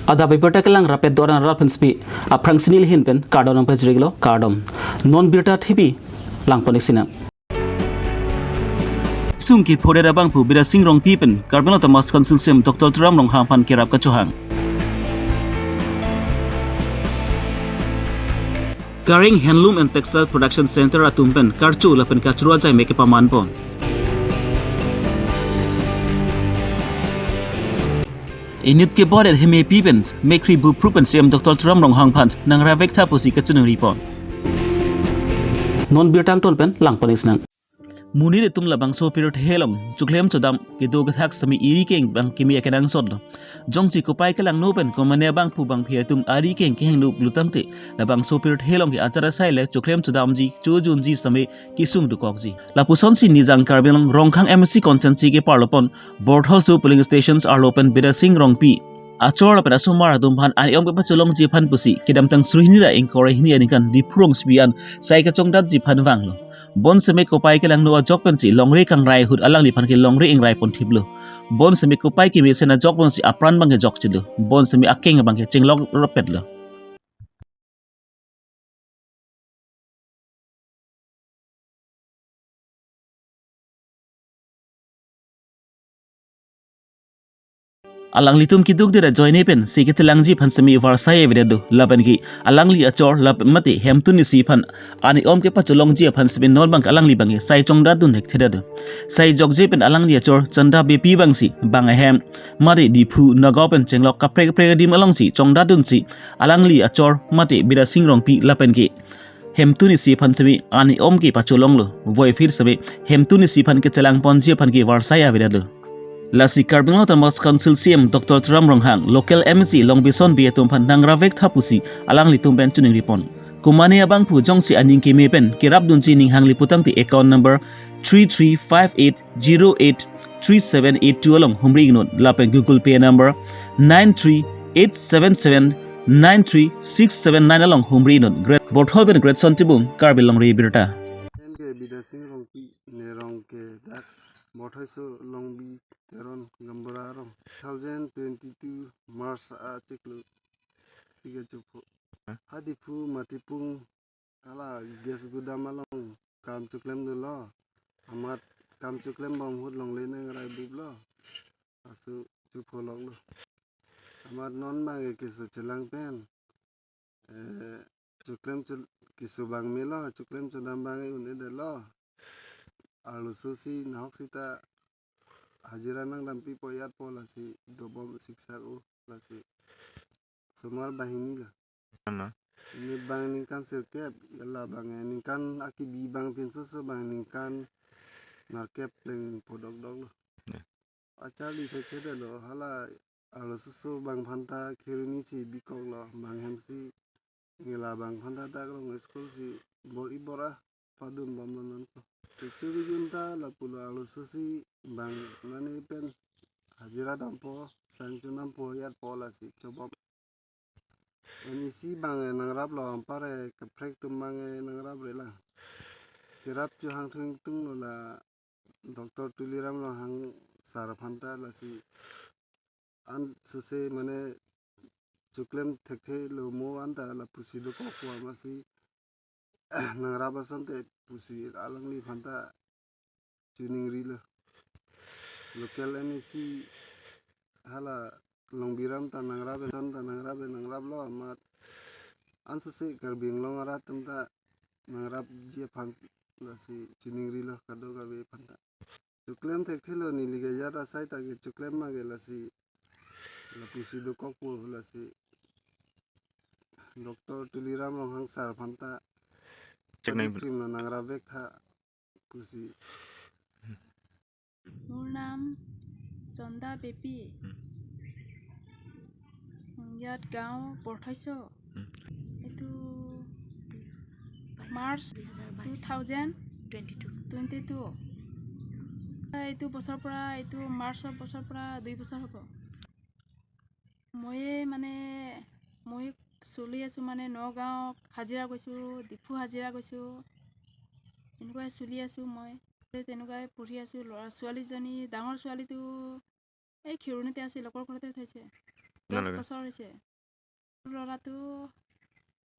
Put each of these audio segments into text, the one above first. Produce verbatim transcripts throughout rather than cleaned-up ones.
Adap abirta kelang rapet doran rat pensi aphrangsi neli ahin pen kardom nangpajirlo, kardom. Non birta thepi langpon-ik sinang. Sungki phodet abangphu Bidya Sing Rongpi pen Karbi Anglong Autonomous Council C E M Doctor Tuliram Ronghang aphan kerap kachohang. Karing Handloom and Textile Production Center atum pen karcho lapen kachoro ajai mek kepamanpon. Inut kebodet hemepi pen mekkri bupru pen C E M Doctor Tuliram Ronghang aphan nangrap-ik tha pusi kachiningripon. Non birta angton pen langpon-ik sinang. Monit atum labangso apirthe along choklem chodam kedo kethak sitame ari keng abang keme akenangsot lo. Jongsi kopai kelangno pen komatne abangphu abangphi atum ari keng kehingno pulotangte labangso apirthe along ke ajat asai le choklem chodamji, chojunji sitame kesung dokokji. Lapusonsi Nijang Karbi Anglong Rongkhang M A C constituency keparlopon Bortholso polling stations arlo pen Bidya Sing Rongpi achor lapen asomar atum aphan an-e-om kepacholongji aphan pusi kedamtang suri hini ra ingkoi ra hini aningkan Diphu rongsopi an sai kachongdatji aphan vanglo. Bonsitame kopai kelangno ajok pensi longri kangrai ahut alangliphan ke longri ingraipon thiplo. Bonsitame kopai kemesen ajok pensi apran abang ke jokchelo. Bonsitame akeng abang ke chenglok rapetlo. Alanglitum keduk dera joine pensi kachelangji aphan sitame varsai avedet do. Lapen ke alangli achor lapen mate hemtun isi aphan an-e-om kepacholongji aphan sitame non abang alangli abang ke sai chongdatdun thekthedet do. Sai jokje pen alangli achor Chanda Beypi abangsi bang ahem mate Diphu Nagaon pen chenglok kaprek kaprek adim alongsi chongdatdunsi alangli achor mate Bidya Sing Rongpi lapen ke hemtun isi aphan sitame an-e-om kepacholonglo. Voiphit sitame hemtun isi aphan kechelangponji aphan ke varsai avedetlo. Lasi Karbi Anglong Autonomous Council C E M Doctor Tuliram Ronghang, local M A C Longbison Bey atum aphan nangrap-ik tha pusi alanglitum pen chiningripon. Komatne abangphu jongsi aning keme pen kerapdunji ning hangli pulotangte account number three three five eight zero eight three seven eight two along humri-iknon lapen Google Pay number nine three eight seven seven nine three six seven nine along humri-iknon. Great Borthol pen Great Son Tibung, Karbi Longri Abirta. N K Bidya Sing Rongpi, nerong ke dak Bortholso Longbi Teron Gaonbura arong. Two thousand twenty-two March achiklo tiga chupho. Hadi phu Matipung hala gas gudam along kam choklem dolo. Amat kam choklem bom ahut longle nangrai buplo. Asu chupholoklo. Amat non abang ke keso chelang pen, eh, choklem chel-, keso abang melo, choklem chodam abang un-edetlo. Arloso si nahok sita hajira nangdampipo ajatpo lasi dobom siksak-o lasi. Osomar banghini lo. Ano? Inut abang ningkan sirkep, hala abang ningkan akibi abang pinso so abang ningkan nerkep pleng pho dokdoklo. Ya. Acharli thekthe detlo, hala arloso so abang aphanta kheroni si bikoklo, abang hemsi hala abang aphanta dak rong school si bor-i bor-a padun bomlo nonko. Kecho kejun ta lapulo, arloso si abang mane pen hajira dampo, sang chonampo ajatpo lasi chobom. N E C abang nangraplo, anparke kaprek atum abang nangrapre lang. Kerap chohang thung tunglo la Doctor Tuliram Ronghang sir aphanta lasi an sese mane choklem thekthelo mo anta lapusi dokok amatsi nangrap asonte pusi alangli aphanta chiningrilo. Local M A C hala Longbiram ta nangrap, Son ta nangrap, nangraplo amat ansose Karbi Anglong arat atum ta nangrapji aphan lasi chiningrilo kadokave aphanta. Choklem thekthelo neli ke ajat asai ta ke choklem ma ke lasi lapusi dokokpo lasi Doctor Tuliram Ronghang sir aphanta chek nang krim na nangrap-ik tha pusi. মোৰ নাম চন্দা বেপী। ইয়াত গাঁও বৰথৈছো। এইটো March two thousand twenty two. Twenty two. এইটো বছৰৰ পৰা, এইটো মাৰ্চৰ বছৰৰ পৰা দুই বছৰ হ'ব। ময়ে মানে, মই চলি আছোঁ মানে নগাঁৱত হাজিৰা গৈছোঁ, ডিফু হাজিৰা গৈছোঁ, এনেকুৱাই চলি আছোঁ মই। তেনেকুৱাই পঢ়ি আছোঁ। ল'ৰা, ছোৱালীজনী, ডাঙৰ ছোৱালীটো এই খেৰণিতে আছে, লগৰ ঘৰতে থৈছে। আপোনালোকে? দহ বছৰ হৈছে। ল'ৰাটো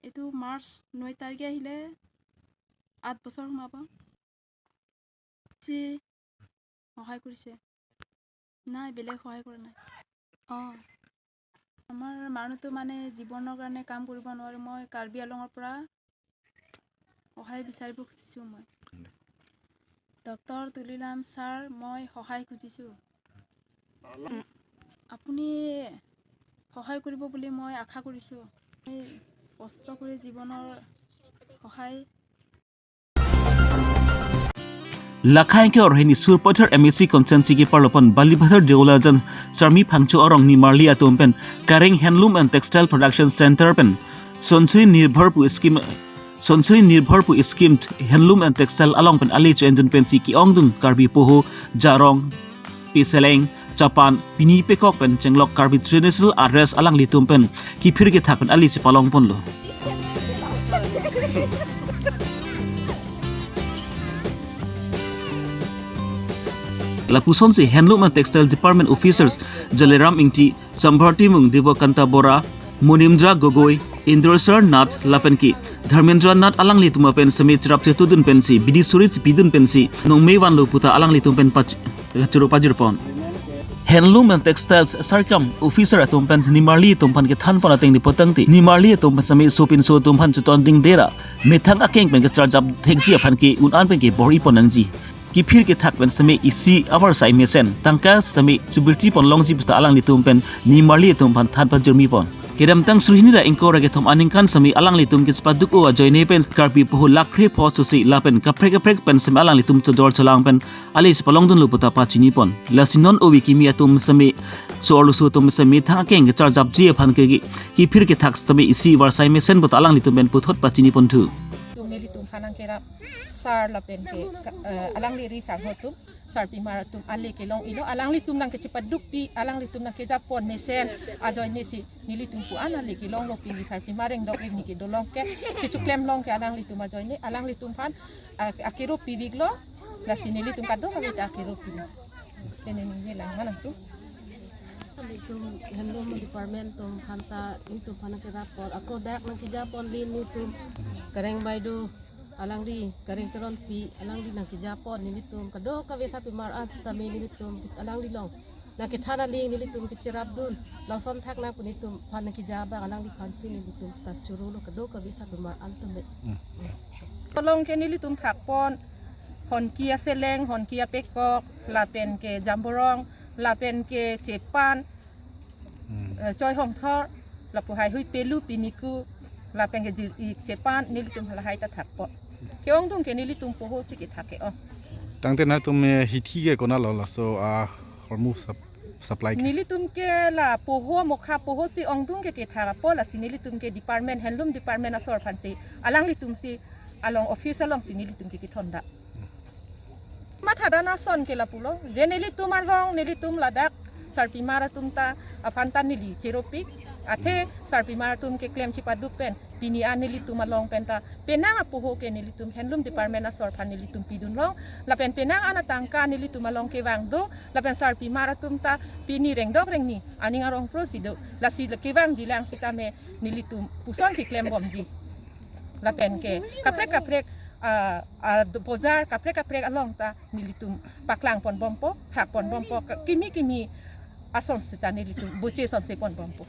এইটো মাৰ্চ ন তাৰিখে আহিলে আঠ বছৰ সোমাব। সি সহায় কৰিছে। নাই, বেলেগ সহায় কৰা নাই। অ', আমাৰ মানুহটো মানে জীৱনৰ কাৰণে কাম কৰিব নোৱাৰে। মই কাৰ্বি আংলঙৰ পৰা সহায় বিচাৰিব খুজিছোঁ মই। ডক্টৰ তুলিৰাম ছাৰ, মই সহায় খুজিছোঁ। আপুনি সহায় কৰিব বুলি মই আশা কৰিছোঁ। মই কষ্ট কৰি জীৱনৰ সহায় Lakhai ke orhini Surpathar M A C constituency ke parlopan Balipathar Deolajan Sarmi Phangcho arong nimarli atum pen Kareng Handloom and Textile Production Center pen Sonsui Nirbhar pu scheme, Sonsui Nirbhar pu scheme handloom and textile along pen ale cho-endun pensi ke-ongdung Karbi poho, jarong, peseleng, chapan, pini pekok pen chenglok Karbi traditional address alanglitum pen kiphir kethak pen ale chepalong ponlo. Lapusonsi Handloom and Textile Department Officers Jaleram Ingti, Sambharti Mung, Devakanta Bora, Munimdra Gogoi, Indrosar Nath lapen ke Dharmendra Nath alanglitum pen seme cherap chetudun pensi, bidi suri chepidun pensi, nongme vanlo puta alanglitum pen pach-, kachoro pajirpon. Handloom and Textiles Sarkam Officer atum pen nimarli atum aphan kethan pon ateng dipotangte, nimarli atum pen seme sopinso atum aphan chetonding dera, methang akeng pen kecharjap thekji aphan ke un-an pen ke bor-i pon nangji. Kiphir kethak pen seme isi avarsai mesen, tangka seme chubirti pon longji puta alanglitum pen nimarli atum aphan than pajirmi pon. Kedamtang suri hini ra ingkoi ra kethom aningkan seme alanglitum kechepaduk-o ajoine pen Karbi poho lakh phre pho susi lapen kaprek kaprek pen seme alanglitum chodor cholang pen ale chepalongdunlo puta pachini pon. Lasi non ove kimi atum seme so-arloso atum seme methang akeng kecharjapji aphan ke kiphir kethak seme isi avarsai mesen puta alanglitum pen puthot pachini ponthu. Tum nelitum aphan nangkerap sar lapen ke, eh, alangli ri sangho atum, sarpimar atum ale kelong-ilo, alanglitum nangkechepadukpi, alanglitum nangkejapon mesen ajoine si nelitum pu-an ale kelonglo. Pini sarpimar rengdok rengni kedolong ke, kechoklem long ke alanglitum ajoine, alanglitum aphan, ah, akero piveklo, lasi nelitum kadokave ta akero pilo. Pini ningje lang mana tu. Nelitum handloom department atum aphan ta nelitum aphan nangkerap apor, ako dak nangkejapon, nelitum Kareng Baideo, alangli Kareng Teronpi, alangli nangkejapon nelitum kadokave sarpimar an sitame nelitum alangli along nangkethan aling nelitum kecherapdun, lason thak nang pu nelitum aphan nangkeja abang alangliphansi nelitum ta chorolo kadokave sarpimar an tame. Hmm. Along ke nelitum thakpon honki aseleng, honki apekok, lapen ke jamborong, lapen ke chepan, Hmm. eh, choi hongthor, lapu haihui pelu piniku, lapen ke jir-ik chepan, nelitum lahai ta thakpo. Ke-ongdung ke nelitum poho si kethak ke-ong. Tangte nangtum, eh, hithi ke konatlo laso, ah, hormu sup-, supply ke? Nelitum ke la poho mokha poho si ongdung ke kethak apot, lasi nelitum ke department, handloom department asor aphansi alanglitum si along office alongsi nelitum ke kethondam. Matha dana ason ke lapulo, je nelitum arong, nelitum ladak sarpimar atum ta aphan ta neli cheropik, athe sarpimar atum keklem chepaduk pen, pini an nelitum along pen ta penang apoho ke nelitum handloom department asor aphan nelitum pidun long, lapen penang an atangka nelitum along kevang do, lapen sarpimar atum ta pini rengdok rengni aning arong pro si do, lasi kevangji lang sitame nelitum pusonsi klembomji. Lapen ke kaprek kaprek, ah, ah, do-, bojar kaprek kaprek along ta nelitum paklang ponbompo, thak ponbompo, ka-, kimi kimi ason sita nelitum boche sonse ponbompo.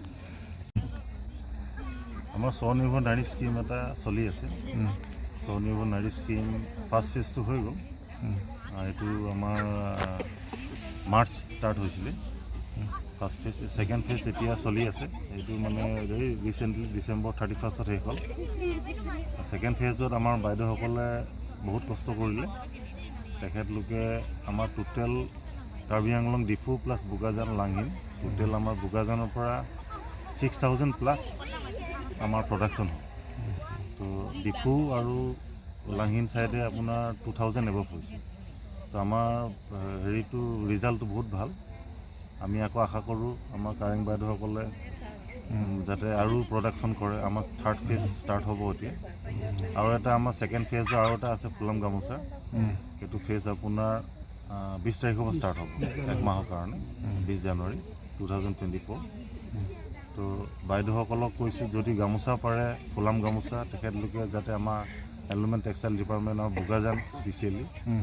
আমাৰ স্বনিৰ্ভৰ নাৰী স্কিম এটা চলি আছে। উম। স্বনিৰ্ভৰ নাৰী scheme first ফেজটো হৈ গ'ল। উম। আহ, এইটো আমাৰ, আহ, মাৰ্চ ষ্টাৰ্ট হৈছিলে। উম। ফাৰ্ষ্ট ফেজ, ছেকেণ্ড ফেজ এতিয়া চলি আছে। এইটো মানে এই ৰিচেণ্টলি ডিচেম্বৰ থাৰ্টি ফাৰ্ষ্টত শেষ হ'ল। ছেকেণ্ড ফেজত আমাৰ বাইদেউসকলে বহুত কষ্ট কৰিলে। তেখেতলোকে আমাৰ টোটেল কাৰ্বি আংলং, ডিফু প্লাছ বোকাজান, লাংহিন, টোটেল আমাৰ বোকাজানৰ পৰা ছিক্স থাউজেণ্ড প্লাছ আমাৰ প্ৰডাকশ্যন হয়। তো ডিফু আৰু লাংহিন ছাইডে আপোনাৰ টু থাউজেণ্ড এবভ হৈছে। তো আমাৰ, আহ, হেৰিটো, ৰিজাল্টটো বহুত ভাল। আমি আকৌ আশা কৰোঁ আমাৰ কাৰেং বাইদেউসকলে, উম, যাতে আৰু প্ৰডাকশ্যন কৰে। আমাৰ থাৰ্ড ফেজ ষ্টাৰ্ট হ'ব এতিয়া। আৰু এটা আমাৰ ছেকেণ্ড ফেজ আৰু এটা আছে ফুলাম গামোচা। উম। সেইটো ফেজ আপোনাৰ, আহ, বিছ তাৰিখৰ পৰা ষ্টাৰ্ট হ'ব, এক মাহৰ কাৰণে, উম। বিছ January two thousand twenty four. উম। তো বাইদেউসকলক কৈছোঁ, যদি গামোচা পাৰে, ফুলাম গামোচা, তেখেতলোকে যাতে আমাৰ এনৰলমেণ্ট টেক্সটাইল ডিপাৰ্টমেণ্টৰ বোকাজান স্পেচিয়েলি, হুম।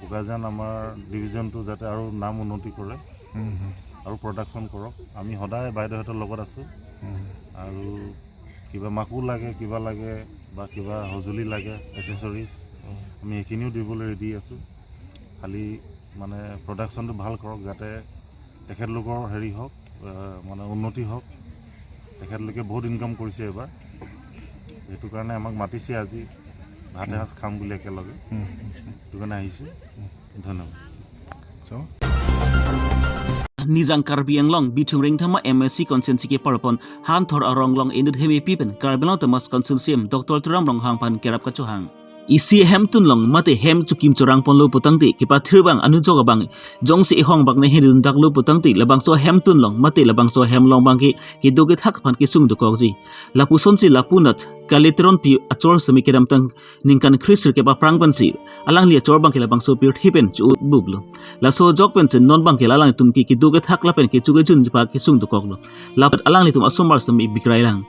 বোকাজান আমাৰ ডিভিজনটো যাতে আৰু নাম উন্নতি কৰে, হুম, হুম। আৰু প্ৰডাকশ্যন কৰক। আমি সদায় বাইদেউহঁতৰ লগত আছোঁ। হুম। আৰু কিবা মাকো লাগে, কিবা লাগে বা কিবা সঁজুলি লাগে, এচেচৰিজ, হুম। আমি সেইখিনিও দিবলৈ ৰেডি আছোঁ। খালি মানে প্ৰডাকশ্যনটো ভাল কৰক, যাতে তেখেতলোকৰ হেৰি হওক, আহ, মানে উন্নতি হওক। তেখেতলোকে বহুত ইনকাম কৰিছে এইবাৰ, সেইটো কাৰণে আমাক মাতিছে আজি ভাত এসাঁজ খাম বুলি একেলগে, হুম। সেইটো কাৰণে আহিছোঁ। ধন্যবাদ। So? Nijang Karbi Anglong Bithung Rengthama M A C constituency keparpon Hanthor arong along inut hemepi pen Karbi Anglong Autonomous Council C E M Doctor Tuliram Ronghang aphan kerap kachohang. Isi hemtun along mate hem chokim chorang ponlo putangte kepathir abang anujok abang jongsi ehong abang ne hindun daklo putangte labangso hemtun along mate labangso hem along abangke kedo kethak aphan kesung dokokji. Lapusonsi lapu anat Kali Teronpi achor semi kedamtang ningkan kre-sirkep aphrang pensi alangli achor abangke labangso pirthe pen cho-ut buplo. Laso ajok pensi non abangke alanglitum ke kedo kethak lapen kecho kejunji aphan kesung dokoklo. Lapen alanglitum asomar semi bikrai lang.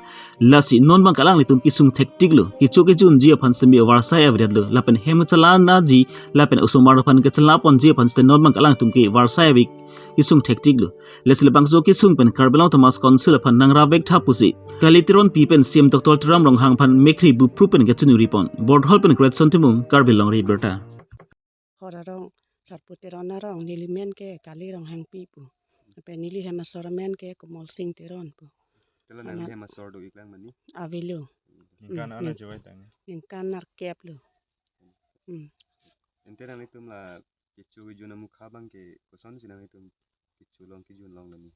Lasi non abangke alanglitum kesung thektiklo. Kecho kejunji aphan semi varsai avedetlo. Lapen hem chelanaji lapen osomar aphan kechelaponji aphan site non abangke alanglitum ke varsai ave kesung thektiklo. Lasi labangso kesung pen Karbi Anglong Autonomous Council aphan nangrap vek tha pusi Kali Teronpi pen C E M Doctor Tuliram Ronghang aphan mekkri bupru pen kachiningri pon. Borthol pen Greatson Timung, Karbi Longri Abirta. Hor arong, Sarpo Teron arong, neli men ke Kali Ronghangpi pu. Lapen neli hem asor amen ke Komol Sing Teron pu. Tela nangli Amat hem asor do-ik lang mani? Avelo. Ningkan Hmm, ana ning-, jowai tang? Ningkan nerkep lo. Hmm. Ante nanglitum la kecho kejun amukha abangke kosonsi nanglitum kecho long kejun long lani?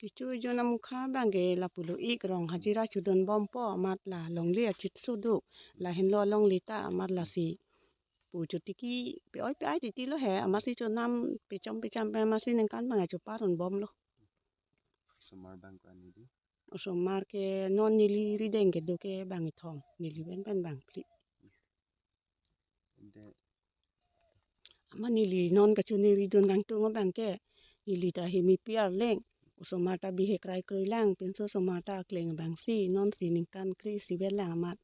Kecho kejun amukha abangke lapulo ik rong hajira chodun bompo amat la longle achit suduk. Lahenlo longle ta amat lasi pu chotiki pe-oi pe-ai titi lo he amatsi chonam pechom pecham pe amatsi ningkan abang achoparun bomlo. Osomar abang ko-an hedi? Osomar ke non neli rideng kedo ke bang kethom, neli pen pen bang phli. Ante Ama neli non kachoningridun kangtung abangke neli ta hemepi arleng. Osomar ta bihek rai kroi lang, pinso osomar ta akleng abangsi, nonsi ningkan kre-isi vet lang amat.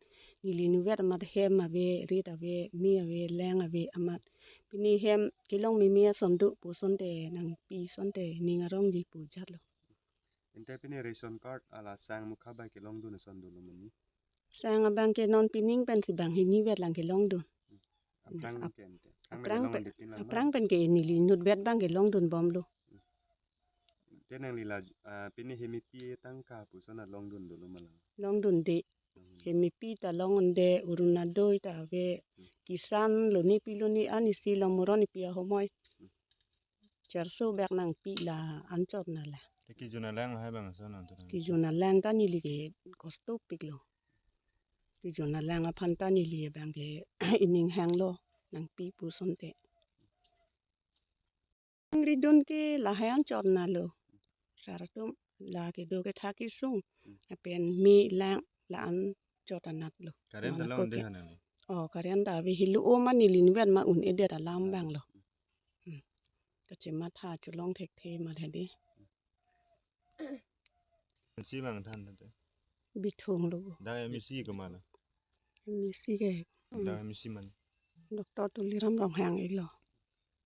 Neli nuvet amat hem ave, rit ave, me ave, leng ave amat. Pini hem kelong meme ason do pu asonte nangpi asonte ning arongji pu jatlo. Ante pini ration card ala sang mukha bai kelongdun ason dolo mani? Sang abangke non pining pensi bang hini vet lang kelongdun. Aphrang Ap-, ke ante. Aphrang aphrang pen, pen, ante pin lang aphrang ma? Pen ke neli inut vet abangke longdun bomlo. Te nangli la, ah, pini hemepi tangka pu ason longdun dolo ma la? Longdunde. Hmm. Hemepi ta longdunde, Orunodoi ta ave, Hmm. Kisan lone pi lone an isi long moron ipi ahomoi. Hmm. Charso bak nangpi la anchot na la. Te kejun alang lahai abang ason nang terang. Kejun alang ta neli ke kostopiklo. Kejun alang aphan ta neli abangke ining hanglo nangpi pu asonte. Ningridun ke lahai anchot nalo. Sar atum la kedo kethak kesung. Hmm. Lapen me lang la-an chot anatlo. Current ta longde ko ke. Hana ni? Oh, current ta ave helo o ma neli nuvet ma un-edet alam banglo. Hmm. Kachematha cholong thekthe ma hedi. Si bang than than te. Bithung lo. Dak M A C komat lo? M A C ke. Dak Hmm. M A C man? Doctor Tuliram Ronghang iklo.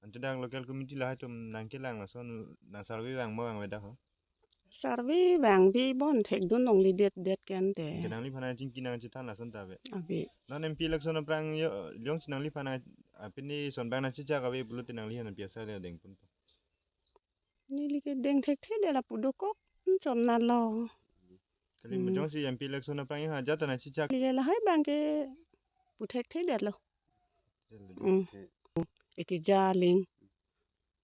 Ante dak local committee lahai atum nangkelang lason nang survey vang ma vangve dak ho? Survey vangve bon thekdun longledet det ke ante. Ante nangliphan nangchingki nangchethan lason ta ave. Ave. Non M P election aphrang yo, jongsi nangliphan nang, ah, pini son bang nangchechak ave pulote nangli hana pi asai le dengpon. Neli ke deng thekthedet lapu dokok anchot nalo. Kali Hmm. jongsi M P election aphrang ha jat ta nangchechak. Neli ke lahai abangke pu thekthedetlo. Jat le Hmm. thek. Eke jaling.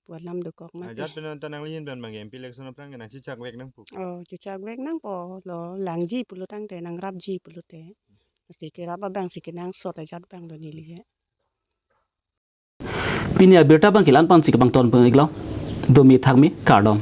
Pu alam dokok mate. Ah, jat pen ta nangli hin pen abangke M P election aphrang ke nangchechak vek nangpo. Oh, chechak vek nangpo lo langji pulo tangte nangrapji pulote. Lasi kerap abangsi kenangsot ajat abanglo neli ke. Pini abirta abangke la-an pensi kepangton pon iklo. Domi thakmi kardom.